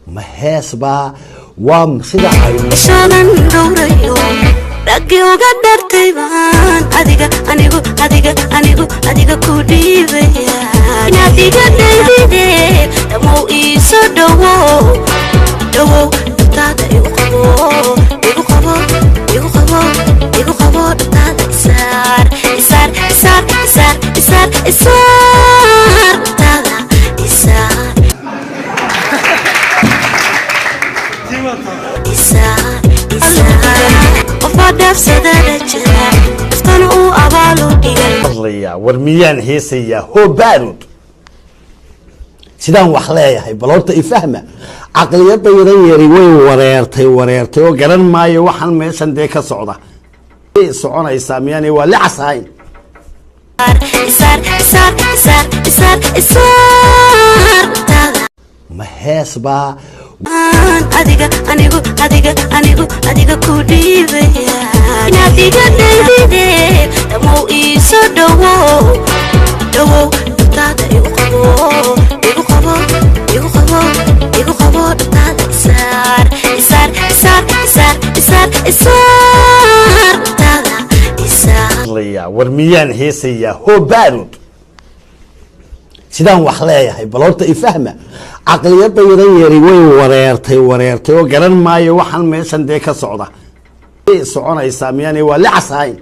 Ma hees baa? Waa sida aynu Ishoodan dhowrayo, raggi uga dhartay baan adiga, anigu, adiga, anigu, adiga ku dhiibaya inaad iga dhaydide. Dhamow, iisoo dhowow, dhowow, dhabtaada igu qabo, igu qabo, igu qabo, igu qabo, dhabtaada isaar, isaar, isaar, isaar, isaar, isaar, dhabtaada isaar, isaar, isaar. Qofaa dhaafsadada jira naftana uu abaalu dhigay. Hadlayaa, war miyaan heesayaa? Hoobaarud sidaan wax leeyahay, bal horta ifahma. Caqliyadda yaran yari way wareertay, wareertay oo garan maayo waxaan meeshan dee ka socda. Soconaysaa miyaanay waa licas ahayn? Isaar, isaar, isaar, isaar, isaar, dhabtaada. Ma hees baa? Adiga, anigu, adiga, anigu, adiga ku dhiibaya inaad iga dhaydide. Dhamow, iisoo dhowow, dhowow, dhabtaada igu qabo, igu qabo, igu qabo, igu qabo, dhabtaada isaar, isaar, isaar, isaar, isaar, isaar, dhabtaada isaar. Hadlayaa, war miyaan heesayaa? Hoobaarud sidaan wax leeyahay, bal horta ifahma. Caqliyadda yaran yari way wareertay, wareertay oo garan maayo waxaan meeshan dee ka socda. Soconaysaa miyaanay waa licas ahayn?